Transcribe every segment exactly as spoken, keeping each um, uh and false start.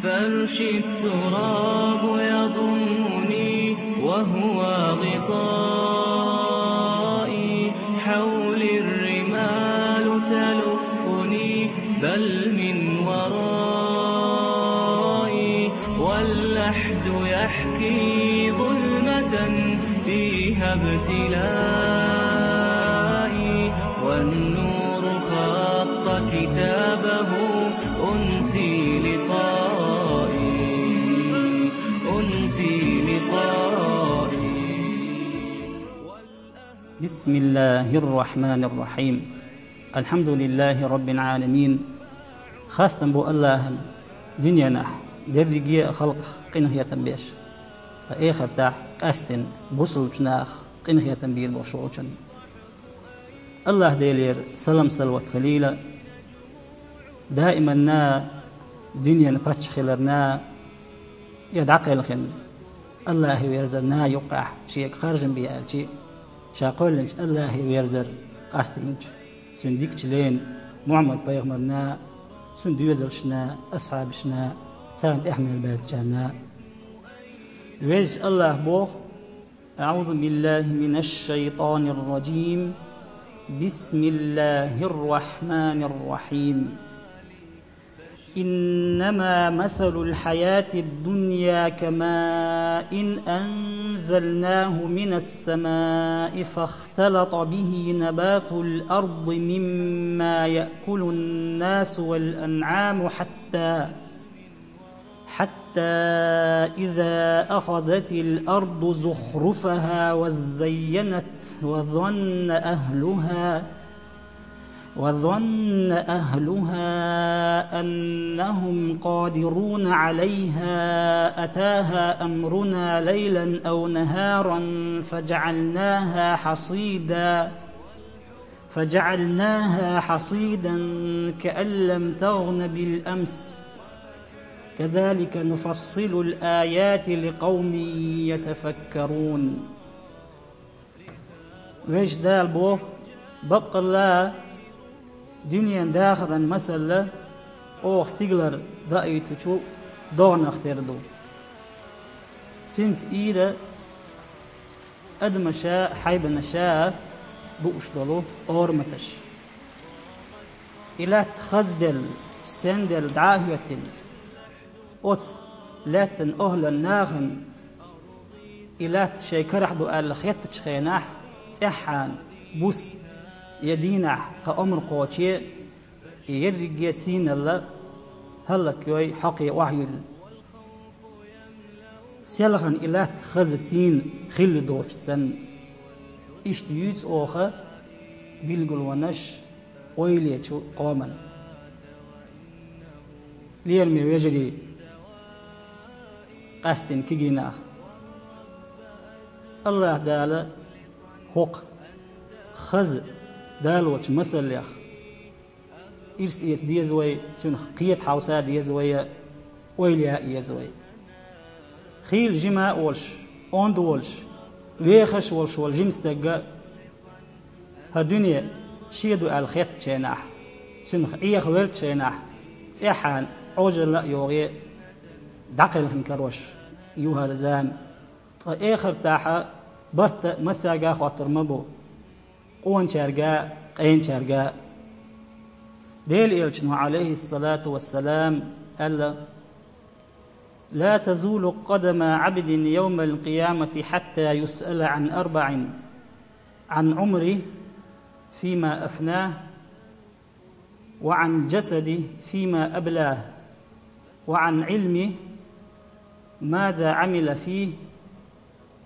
فرش التراب يضمني وهو غطائي، حولي الرمال تلفني بل من ورائي، واللحد يحكي ظلمة فيها ابتلائي، والنور خط كتابه أنسي لقائي، أنسي لقائي. بسم الله الرحمن الرحيم. الحمد لله رب العالمين. Хастам бу Аллахьан, дуьненахь дерриге а халкъах къинхетам беш, ткъа эхартахь къаьстина бусулбачу нахах къинхетам бийр болуш волчун. Аллахь Делера салам-салават хилийла, даиманна дуьненан паччахь хиларна, я дӀакхелхина Аллахье верзарна юккъехь шега харжам бе аьлчи, ша кхоьллинчу Аллахье верзар къастийначу, цуьнан дикачу лена Мухьаммад-пайхамарна, цуьнан доьзалшна, асхьабашна, царна тӀаьхьа мел баьзначарна. Везачу Аллахьа боху: أعوذ بالله من الشيطان الرجيم. بسم الله الرحمن الرحيم. إنما مثل الحياة الدنيا كماء أنزلناه من السماء فاختلط به نبات الأرض مما يأكل الناس والأنعام حتى حتى إذا أخذت الأرض زخرفها وزينت وظن أهلها وظن أهلها أنهم قادرون عليها أتاها أمرنا ليلا أو نهارا فجعلناها حصيدا فجعلناها حصيدا كأن لم تغن بالأمس كذلك نفصل الآيات لقوم يتفكرون. Везачу Дала боху: баккъалла дуьненан дахаран масалла оха стигалара даийтучу догӀанах тера ду. Цуьнца ийра адамаша, хьайбанаша бууш долу ораматаш. И лаьтта хазделла, сенделла дӀа а хӀоьттина, оцу лаьттан охӀлан нахана и лаьтта шайн карахь ду аьлла хеттачу хенахь, цӀеххьана, буса я дийнахь тхан омра кхоче, и ерриге сийналла хӀаллакйой, хьокхе охьаюьллу. Селхана и латта хаза сийна хилла доцуш санна, иштта юьйцу оха билгалонаш ойла ечу къоман. Лераме вежарий, къаьстина кегий нах, АллахӀ Дала хӀокху хаза далочу масаллех ирс эца деза вай, цуьнах кхета хьовса деза вай, ойла яа еза вай. Хийла жима а волуш, онда волуш, вехаш а волуш волу жима стагга хӀара дуьне шен ду аьлла хеттачу хенахь, цуьнах Ӏехавеллачу хенахь, цӀеххьана, Ӏожалла а йогӀе, дӀакхелхина карош ю хӀара зама. Ткъа эхартахьа барт а массаьрга а хоттур ма бу, къоначаьрга а, къеначаьрга а. Делан Элчано, Ӏалайхиссалату вассалам, аьлла: لا تزول قدما عبد يوم القيامة حتى يسأل عن أربع: عن عمره فيما أفناه، وعن جسده فيما أبلاه، وعن علمه ماذا عمل فيه،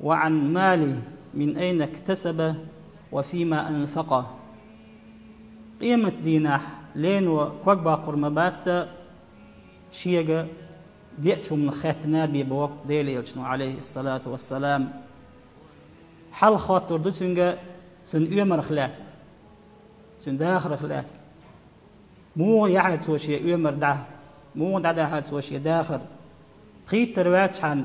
وعن ماله من أين اكتسبه وفيما أنفقه. Къематдийнахь лено ког баккхур ма бац шега деачу хӀуманах хеттина бен, боху Делан Элчано, Ӏалайхиссалату вассалам. Хьалха хоттур ду цуьнга цуьнан оьмарх лаьцна, цуьнан дахарх лаьцна. Муха яхьара цо шен оьмар дӀа, муха дӀадаьхьара цо шен дахар? Пхийттара ваьлчхьана,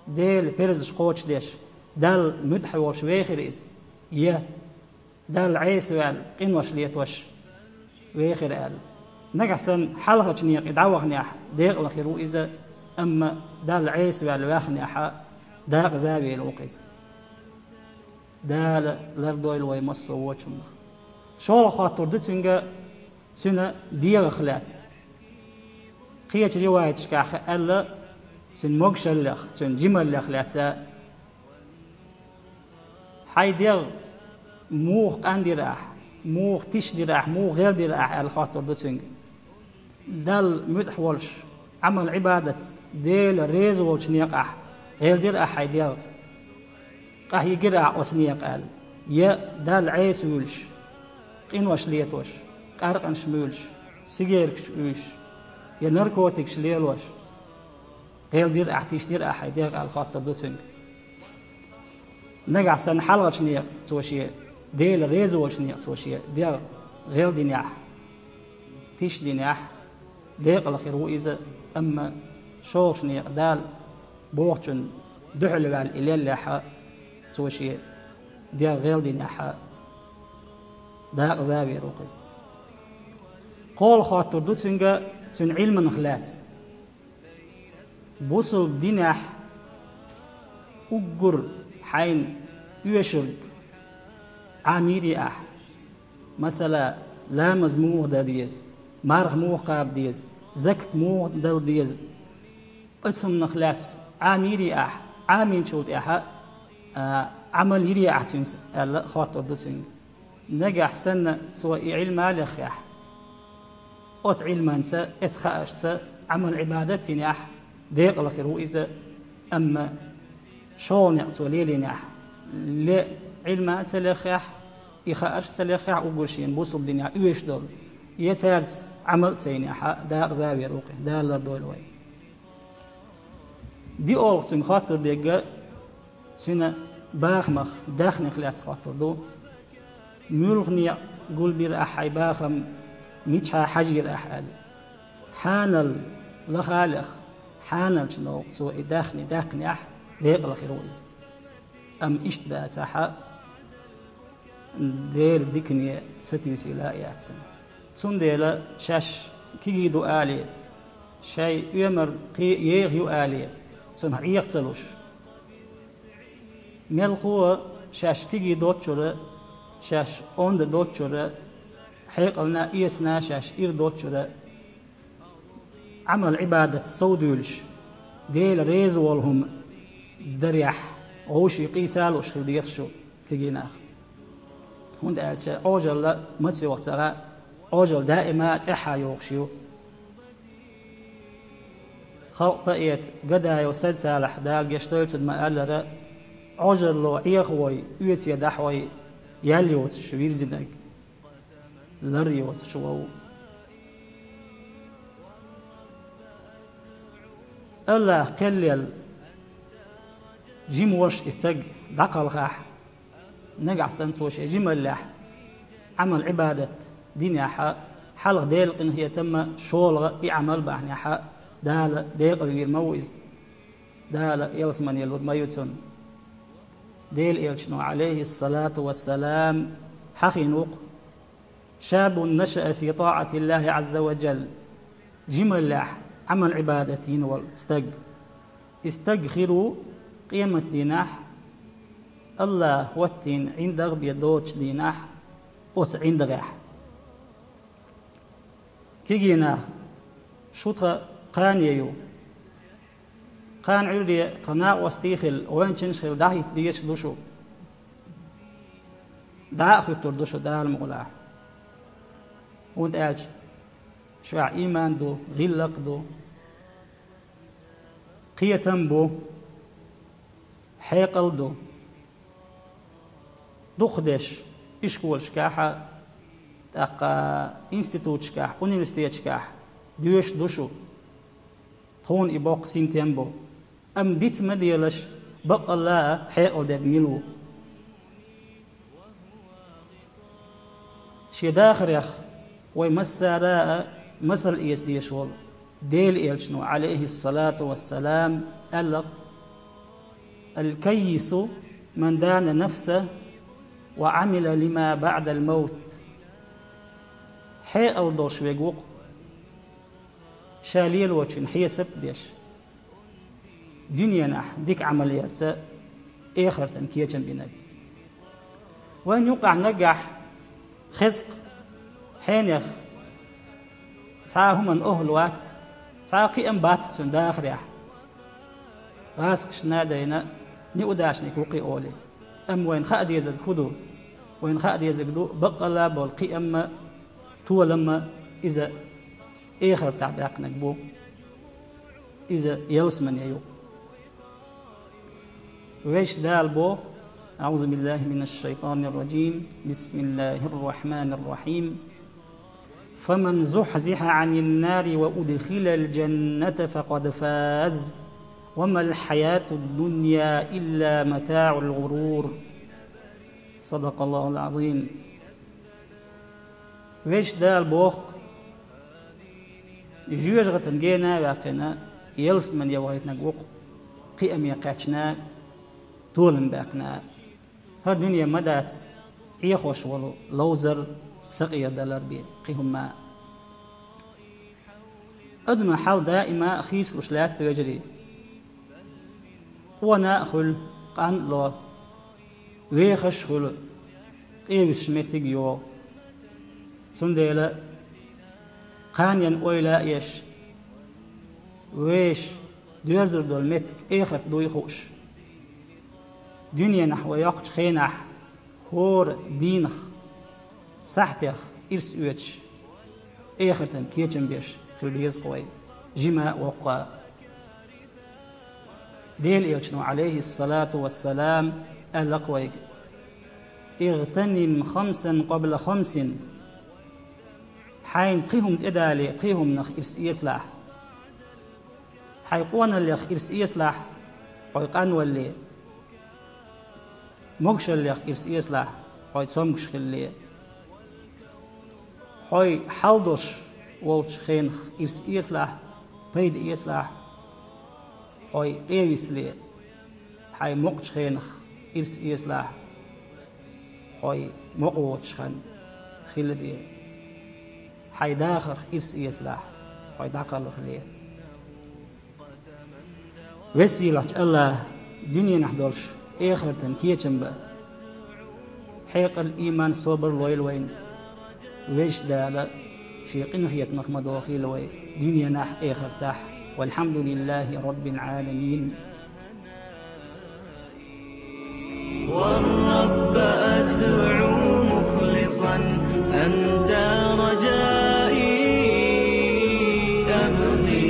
Делан парзаш кхочушдеш, Далла муьтӀахь волуш вехира иза, я Далла Ӏеса ваьлла, къинош летош вехира аьлла. Нагахь санна хьалхарчу некъе дӀаваханехь, декъала хир ву иза, амма Далла Ӏеса ваьлла ваьхнехьа, дакъаза а вер ву-кх иза. Дала лардойла вай массо а вочунах. ШолгӀа хоттур ду цуьнга цуьнан дегӀах лаьцна. Кхечу риваяташкахь аьлла, цуьнан могушаллех, цуьнан жималлех лаьцна. Хьайн дегӀ муха къандира ахь, муха тишдира ахь, муха гӀелдира ахь аьлла хоттур ду цуьнга. Далла муьтӀахь волуш, Ӏамал-Ӏибадатца, Дела реза волчу некъахь гӀелдира ахь хьайн дегӀ, къахьийгира ахь оцу некъа аьлла, я Далла Ӏеса вуьйлуш, къинош летош, къаьркъанаш муьйлуш, сигеркаш уьйш, я наркотикаш лелош, гӀелдира ахь, тишдира ахь хьайн дегӀ аьлла хоттур ду цуьнга. Нагахь санна хьалхарчу некъа цо шен, Дела реза волчу некъа цо шен дегӀ гӀелдинехь, тишдинехь, декъала хир ву иза, амма шолгӀачу некъа Дала бохучунна дуьхьал ваьлла и леллехьа, цо шен дегӀ гӀелдинехьа, дакъаза а вер ву-кх иза. КхоалгӀа хоттур ду цуьнга цуьнан Ӏилманах лаьцна. Бусалба динехь уггар хьайна оьшург Ӏамийре ахь. Масала, ламаз муха дан деза, марха муха кхаба деза, закат муха дала деза. Оцунах лаьцна Ӏамийре ахь, Ӏамийначул тӀаьхьа, а, Ӏамал йийре ахь цуьнца аьлла хоттур ду цуьнга. Нагахь санна цо и Ӏилма а леххехь, оцу Ӏилманца, эцу хааршца Ӏамал-Ӏибадат а йинехь, декъала хир ву иза, амма шолгӀа некъ цо лелийнехь, ле Ӏилма а ца леххехь, и хаарш а ца леххехь, уггар шена бусалба динехь оьшуш долу, я цаьрца Ӏамал а ца йинехьа, дакъаза а вер ву-кх, Дала лардойла вай. ДиолгӀа цуьнга хоттур дерг цуьнан бахамах, даьхнех лаьцна хоттур ду. Муьлха некъа гулбира ахь хьайн бахам, мичахьа хьажийра ахь аьлла. Хьанал лахалех, хьаналчу новкъа цо и даьхни даьккхинехь, декъала хир ву иза. Амма иштта дацахьа, Делан дикане сатуьйсийла а яц цунна. Цундела шаьш кегий ду алий, шайн оьмар кхин а еха ю алий, цунах Ӏеха ца луш. Мелхо а шаьш кегий долччуьра, шаьш онда долччуьра, хьекъална а, эсана а шаьш ира долччуьра, Ӏамал-Ӏибадат совдуьйлуш, Дела реза волу хӀума дарехь, вовшийн къийса а лууш хила деза шу, кегий нах. ХӀунда аьлча Ӏожалла маца йогӀу ца хаьа, Ӏожалла даима а цӀеххьа йогӀуш ю. Халкъан поэта Гадаев Сайд-Салахь, Дала гечдойла цунна, ма-аллара: «Ӏожалло Ӏехавой, оьце дахьой, ял йоцуш вирзинарг лар йоцуш вов». АллахӀа кхеллел жима волуш и стаг дӀакхалхахь, нагахь санна цо шен жималлехь Ӏамал-Ӏибадат динехьа, хьалха Делан къинхетамма, шолгӀа и Ӏамал бахьанехьа, Дала декъала вийр ма ву иза. Дала ялсамане лур ма ю цунна. Делан Элчано, Ӏалайхиссалату вассалам, хьахийна ву-кх: «Шабун нашаа фи таатиллахи Ӏазза ва джалл». Жималлехь Ӏамал-Ӏибадат йина волу стаг. И стаг хир ву къематдийнахь, АллахӀ хӀоттийна ӀиндагӀ бен доцучу дийнахь, оцу ӀиндагӀехь. Кегий нах, шу тхан кхане ю. Кхана Ӏуьйре тхан накъостий хилла, гӀоьнчанаш хилла дӀахӀитта дезаш ду шу. ДӀа а хӀуьттур ду шу Дала мукъалахь. ХӀунда аьлча шуьгахь ийман ду, гӀиллакх ду, кхетам бу, хьекъал ду. Дукхахдерш ишколашкахь а, тӀаккха институташкахь, университеташкахь доьшуш ду шу. Тхуна и боккха синтем бу. Амма диц ма делаш, баккъалла а хьекъал дерг мила ву. Шен дахарех вай массара а масал эца дезаш волу Делан Элчано, Ӏалайхиссалату вассалам, аьлла: «Аль-каййису ман дана нафсаху ва Ӏамила лима баӀдал мавт». Хьекъал долуш верг ву-кх ша лелочун хьесап а деш, дуьненахь дика Ӏамал ярца эхартан кечам бинарг. Вайн юкъахь наггахь хезкъ хьенех цхьа а хӀуманна охӀла вац, цхьа а кхиам бац цуьнан дахарехь. ГӀазкхашна а дайна, неудачник ву кхин олий. Амма вайна хаа дезарг хӀун ду? Вайна хаа дезарг ду, баккъалла а болу кхиамма, толамма иза эхартахь баьккхинарг бу. Иза ялсамане ю. Везачу Дала боху: أعوذ بالله من الشيطان الرجيم. بسم الله الرحمن الرحيم. فمن زحزح عن النار وأدخل الجنة فقد فاز وما الحياة الدنيا إلا متاع الغرور. صدق الله العظيم. Везачу Дала боху: жоьжахатан гена а ваьккхина, ялсамане вахийтинарг ву-кх кхиаме кхаьчна, толам баьккхина. ХӀара дуьне ма дац Ӏехош волу ловзар, сакъерадалар бен кхин хӀумма а. Адаман хьал даима а хийцалуш лаьтта, вежарий. Къона а хуьлу, къанло, вехаш а хуьлу, къевисаш меттиг а йогӀу. Цундела кханенна ойла а еш, вешан доьзар долу меттиг эхарт дуй хууш, дуьненахь вай йоккхучу хенахь хӀора дийнах, сахьтех ирс оьцуш, эхартан кечам беш хила беза-кх вай, жима а, воккха а. Делан Элчано, Ӏалайхиссалату вассалам, аьлла-кх вайга: اغتنم خمسا قبل خمس. Хьайна кхин хӀума тӀедале, кхин хӀуманах ирс эцалахь. Хьайн къоналлех ирс эцалахь, хьо къанвалале. Могушаллех ирс эцалахь, хьо цомгуш хилале. Хьо хьал долуш волчу хенах ирс эцалахь, пайда эцалахь, хьо къевисале. Хьайн мокъачу хенах ирс эцалахь, хьо мокъа воцуш хан хиларе. Хьайн дахарх ирс эцалахь, хьо дӀакхалхале. Весийлахьчу АллахӀа дуьненахь долуш эхартан кечам бан, хьекъал, ийман, собар лойла вайна. Везачу Дала Шен къинхетамах ма дохийла вай дуьненахь а, эхартахь а. والحمد لله رب العالمين.